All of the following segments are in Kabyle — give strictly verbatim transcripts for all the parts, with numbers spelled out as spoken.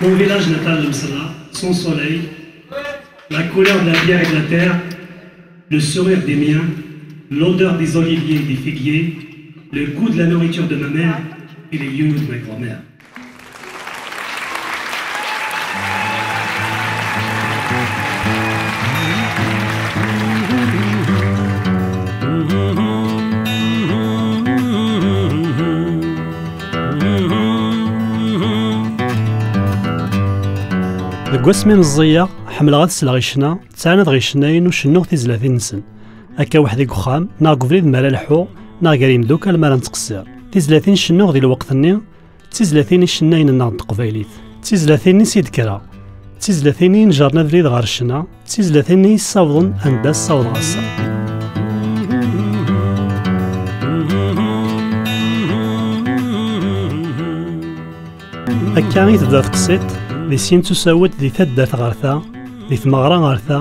Mon village natal, Msela, son soleil, la couleur de la pierre et de la terre, le sourire des miens, l'odeur des oliviers et des figuiers, le goût de la nourriture de ma mère et les youyous de ma grand-mère. Deg wasmi meẓẓiyeɣ, ḥemmleɣ ad sleɣ i ccna, ttɛanadeɣ icennayen u cennuɣ tizlatin-nsen. Akka weḥd-i deg uxxam, neɣ deg ubrid mi ara lḥuɣ, neɣ gar yimdukal mi ara nettqeṣṣir. Tizlatin cennuɣ di lweqt-nni, d tizlatin icennayen-nneɣ n teqbaylit. D tizlatin-nni s i d-kkreɣ. D tizlatin-nni inejren abrid ɣer ccna. D tizlatin-nni yessawḍen anda ssawḍeɣ ass-a. Akka i tebda teqsiṭ, di syin ttusawed di taddart ɣer ta, di tmeɣra ɣer ta,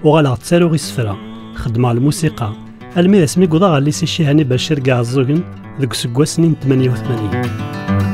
uɣaleɣ ttaruɣ isefra, xeddmeɣ lmusiqa, almi d asmi i wwḍeɣ ɣer lycée Cihani Bacir deg Iɛeẓẓugen deg useggas-nni n tmanya u tmanyin.